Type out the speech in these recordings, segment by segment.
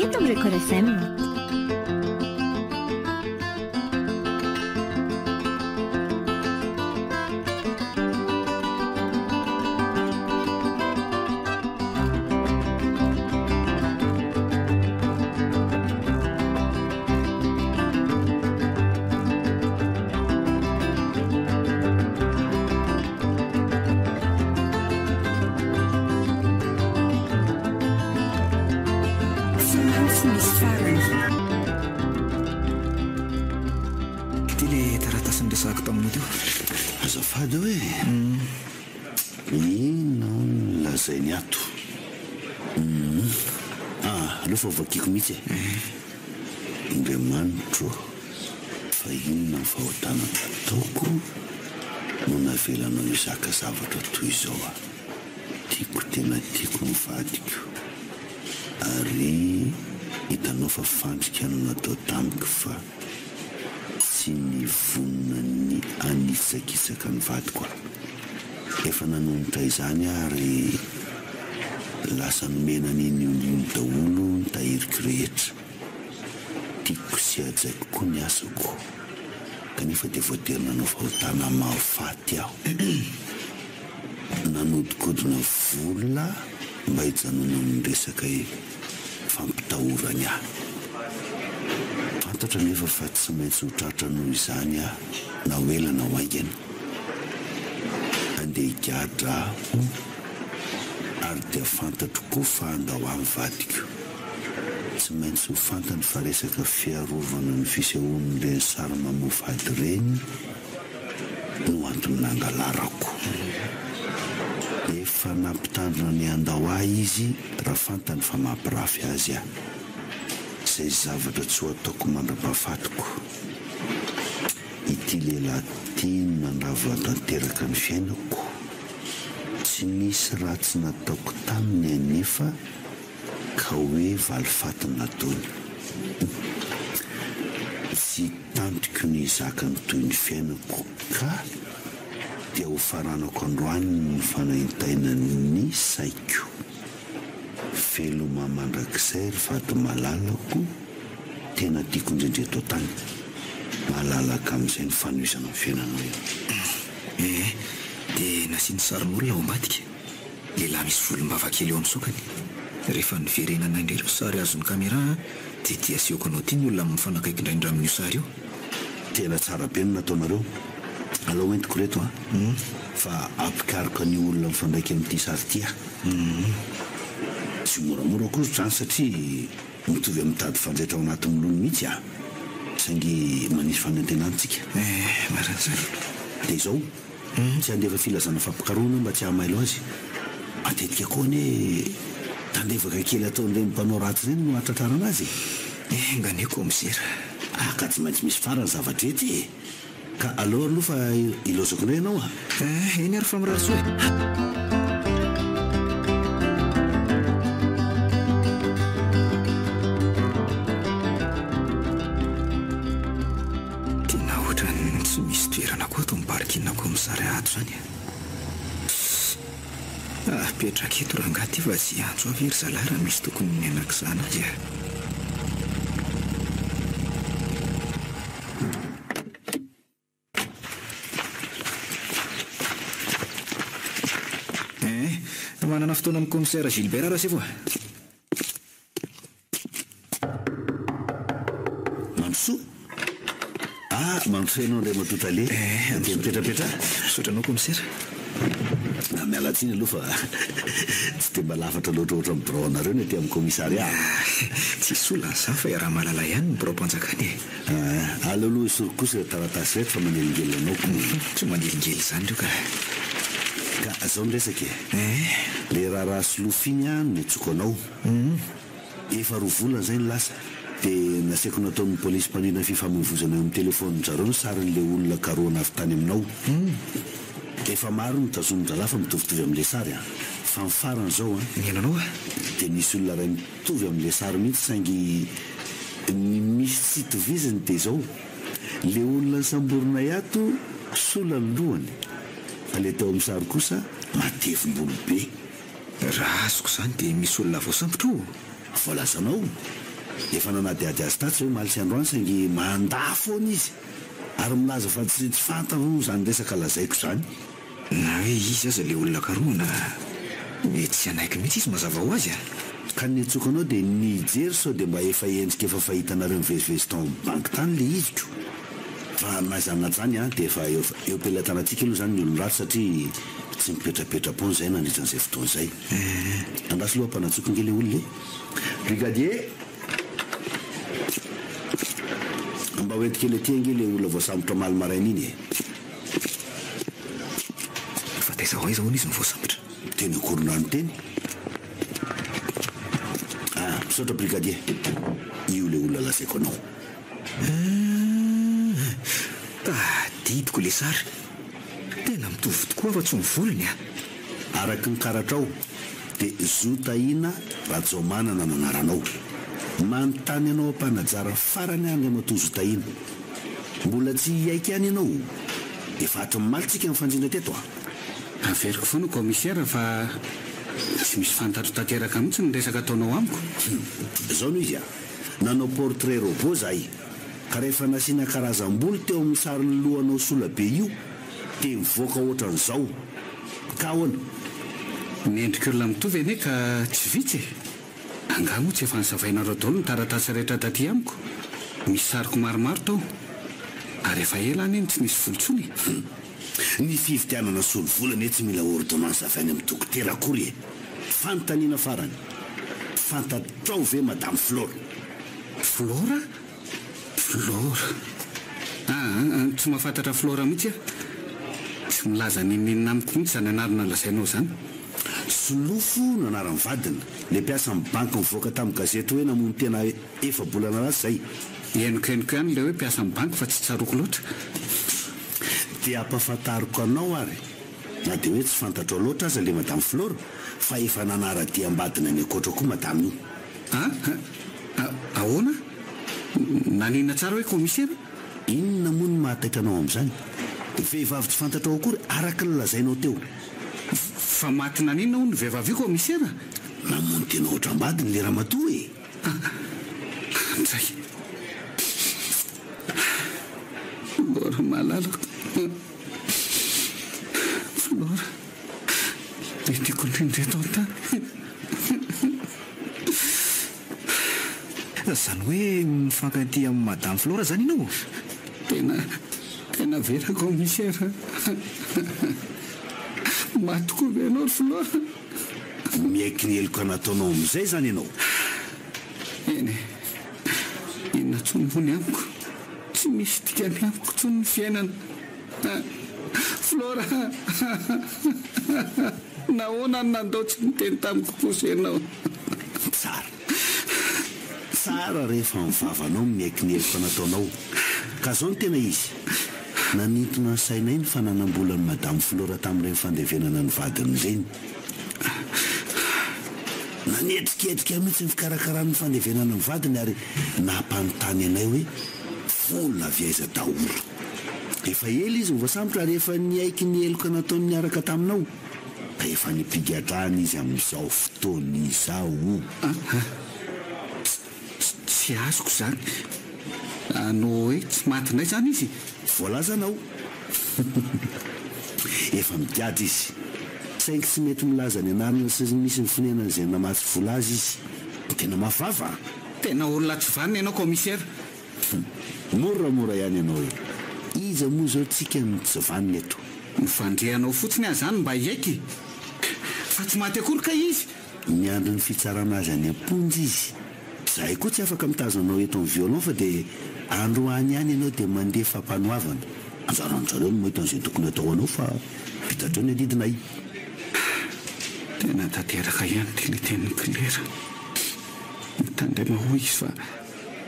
Eto amin'ny Record FM. Tsy maintsy misy farany. Ity le taratasy niresahako taminao teo. Azafady hoe inona hono no lazainy ato? Humm. Ah, aleo fa hovakiako mihitsy e. Andriamanitro ô, fa inona ny fahotana nataoko no navelanao hizaka zavatra toy izao aho? Tiako tena tiako ny vadiko, ary hitanao fa fandrika no natao tamiko fa tsy nivonona ny hanitsakitsaka ny vadiko aho. Efa nanonitra izany aho ary lasa nomena an'iny olona iny daholo ny tahiriko rehetra. Tiako sy hajaiko koa ny asako, kanefa dia voatery nanao fahotana mahafaty aho. Nanodikodina vola mba hijanonan'ny resaka fampitahorany ahy. Fantatro anefa fa tsy maintsy ho tratra noho izany aho na ho ela na ho haingana. Andeha higadra aho ary dia fantatro koa fa handao ahy ny vadiko. Tsy maintsy ho fantany fa resaka fiarovana ny fisehoan'ireny sary mamoafady ireny no antony nangalarako. Efa nampitandrina ny handao ahy izy raha fantany fa mampirafy azy aho. Izay zavatra tsy ho ataoko mandra-pahafatiko. Ity lehilahy ity no nandrava tanteraka ny fiainako. Tsy nisy ratsy nataoko taminy anefa ka hoe valifaty ny nataony. Tsy tantiko ny hizaka ny tohin'ny fiainako ka dia ho faranako androany ny fanaintainan'ny saiko. Veloma mandrakizay ry vady malalako, tena tiako indrindra eto an-tany. Malalaka amin'izay ny fanohizana ny fiainanao eo. Ee, dia nasiany sarin'olona ao ambadika. Lehilahy misy volombava kely eo amin'ny saokany. Rehefa niverenana indray ireo sary azon'ny caméra dia ity asehoko anao ity ny olona mifanakaiky indraindra amin'io sary io. Tena tsara be ny nataonareo. Alao entiko ireto an! Fa ampikaroka an'io olona mifandraika amin'ity sary ity aho. Tsy moramora akory izany satria mitovy amin'ny tady fanjaitra ao anaty molony mihitsy an! Saingy manisy fanantenana tsika. Eh, marina izany. Dia izao. Tsy handefa filazana fampikarohana mba tsy hahamailo azy. Matetika koa anie tandrevaka kely ataon'ireny mpanao ratsy ireny no hahatratrarana azy e! Enga anie kaomisera. Ah ka tsy maintsy misy farany zava-drehetra e! Ka aleo aloha fa ilaozako indray ianao a! Eh, eny ary fa mirary soa e! Tena ohatran'ny tsy misy toerana koa ato amin'ny parking commissariat ato izany e. Apetraka eto rangahy ity fa tsy hiantso ahy ve ry zalahy raha misy tokony hanakizana azy e. Eh, manana fotoana amin'ny commissaire Gilbert Rasefo a. Mandrosoa. Ah, mandrosoa ianao Andriamatoa Tale. Eh, Dia mipetrapetraha. Misaotra anao commissaire. Ah, miala tsiny aloha fa tsy dia mba lafatra loatra ohatran'ny birao anareo ny aty amin'ny commissariat. Tsisy olana izany fa iaraha-mahalala ihany ny biraom-panjakana e. Ah, aleo aloha esoriko kosa ireo taratasy ireto fa manelingelina anao ko. Tsy manelingelina izany ireo ka. Ka zao ny resaka e. Eh. Le raharaha solofo iny an no niantsoako anao. Efa roa volana izay no lasa, dia nasaiko nataon'ny polisy mpandrindra ny fifamoivozana eo amin'ny telefaonin-dry zareo ny sarin'ilay olona karohana avy tany aminao. Efa maro ny tazomin-drahalahy fa mitovitovy amin'ilay sary an. Fa ny farany izao an. Mihaino anao aho. Dia nisy olona iray mitovy amin'ilay sary mihitsy saingy ny misy tsy itovizany dia izao, ilay olona nosamborinay ato sola ny lohany fa ilay tao amin'ny sary kosa matevim-bolo be. Raha azoko izany dia misy olona voasambotra ao? Voalazanao? Efa nanadihady azy tatsy izay omaly sy androany saingy mandà foana izy ary milaza fa tsy tsy fantany hono izany resaka lazaiko izany. Na hoe iza aza ilay olona karohina, mety tsy hanaiky mihitsy izy mazava ho azy a! Ka ny niantsoako anao dia ny hijery sao dia mba efa endrika efa fahitanareo mivezivezy tao amin'ny banky tany ilay izy ko! Fa na izany na izany an, dia efa eo am-pelatanantsika aloha izany ny olon-dratsy satria tsy mipetrapetra-poana izahay nandritra an'izay fotoana izay. Andraso aloha hampanantsoiko ange ilay olona e! Brigadier! Mba ho ento kely aty ange ilay olona voasambotra omaly maraina iny e! Fa taiza ho aiza hono izy no voasambotra? Teny Ankorondrano teny. Ah, misaotra brigadier. Io ilay olona lazaiko anao. Hum, tadidiko ilay sary. Tena mitovy tokoa afa-tsy ny volony a! Araka ny karatrao dia Zo Tahiana Rajaomanana no anaranao. Manontany anao am-panajara farany aho Andriamatoa Zo Tahiana. Mbola tsy hiaiky ihany ianao? Efa hatry ny maly tsika nifanjina teto a! Averiko foana Commissaire fa tsy misy fantatro tanteraka mihitsy ny resaka ataonao amiko. Hum, izao no izy a! Nanao portrait robot zahay ka rehefa nasiana karazam-bolo teo amin'ny sarin'ny lohanao sola be io dia mivoaka ohatran'izao. Ka ahoana? Ny endrik'olona mitovy anie ka tsy vitsy e! Angaha moa tsy efa nosavainareo daholo ny taratasy rehetra taty amiko? Misy sariko maromaro tao. Ary efa ela anie no tsy nisy vola intsony e! Hum. Ny fividianana solovola anie tsy mila ordonnance avy any amin'ny dokotera akory e! Fanontaniana farany, fantatrao ve Madame Flore? Flore? Flore? Aa, tsy mahafantatra Flore mihitsy aho. Tsy milaza n'inon'inona amiko mihitsy izany anarana lazainao izany. Solofo no anaran'ny vadiny, ilay mpiasan'ny banky nivoaka tamin'ny gazety hoe namono tena efa-bolana lasa izay. Henoko henoko ihany ilay hoe mpiasan'ny banky fa tsy tsaroako loatra. Dia ampahafantariko anao ary, na dia hoe tsy fantatrao loatra aza ilay Madame Flore, fa efa nanara-dia am-badiny any ankoatra koa Madame io. A? Ahoana? Naninona tsara hoe kaomisera? Inona moa no mahataitra anao amin'izany? Vehivavy tsy fantatrao akory araka ny lazainao teo. Fa maty naninona hono io vehivavy io kaomisera? Namono tena ohatram-badiny le ramatoa e! Andray. Flora malalako. Flora. Ilay tiako indrindra eto an-tany. Izany hoe mifankatia amin'i Madame Flora izany ianao? Tena, tena very commissaire a! Maty tokoa ve ianao ry Flora? Miaiky ny heloka nataonao amin'izay izany ianao? Eny e, inona intsony moa ny amiko? Tsy misy dikany amiko intsony ny fiainana. Flora a! Nahoana no nandao tsy niteny tamiko kosa ianao? Tsara. Tsara rehefa ny vavanao no miaiky ny heloka nataonao. Ka zao no tena izy. Nanintona ny sainay ny fananam-bolan'i Madame Flora tamin'ireny fandevenana ny vadiny ireny. Nanetriketrika mihitsy ny fikarakarany ny fandevenana ny vadiny ary nampanontany anay hoe vola avy aiza daholo. Efa ela izy no voasambotra ary efa niaiky ny heloka nataony niaraka taminao. Ka efa any am-pigadrana izy amin'izao fotoana izao. Aa! Tsy azoko izany. No hoe tsy maty indray izany izy? Voalazanao. Efa migadra izy. Saingy tsy mety milaza ny anarana sy ny misy ny fonenan'izay namatsy vola azy izy. Tena mafy vava an! Tena olona tsy vanona ianao commissaire. Moramora ihany ianao e! Iza moa izao tsika no tsy vanona eto? Nifandrehanao fotsiny aho izany mba hiaiky e! Fa tsy maty akory kay izy! Miandry ny fitsarana azy any am-ponja izy. Izahay koa tsy afaka mitazona anao eto amin'ny violon fa dia androany ihany ianao dia mandeha fampanoavana. Anjaran-dry zareo no mahita an'izay tokony hatao anao fa vita hatreo ny adidinay. Tena tanteraka ihany ity ilay tenin'i Claire. Mitandrema hoy izy fa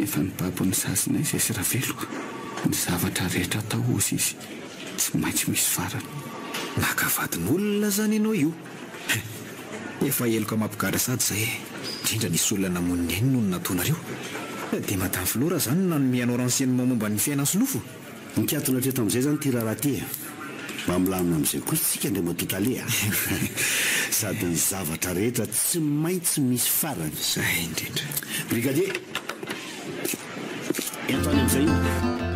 efa nibaby ny sazinay izay sy Ravelo. Ny zavatra rehetra atao hozy izy tsy maintsy misy farany. Naka vadin'olona zany ianao io. Hein! Efa heloka mampigadra sady zay e! Indrindra nisy olona namono ny ainy noho ny nataonareo. Dia Madame Flora zany no nanome anao renseignement momba ny fiainan'i Solofo? Mikatona hatreto amin'izay izany ity raharaha ity e! Mba milamina amin'izay kosa isika Andriamatoa Tale a! Sady ny zavatra rehetra tsy maintsy misy farany. Izay indrindra. Brigadier! Ento any amin'izay io.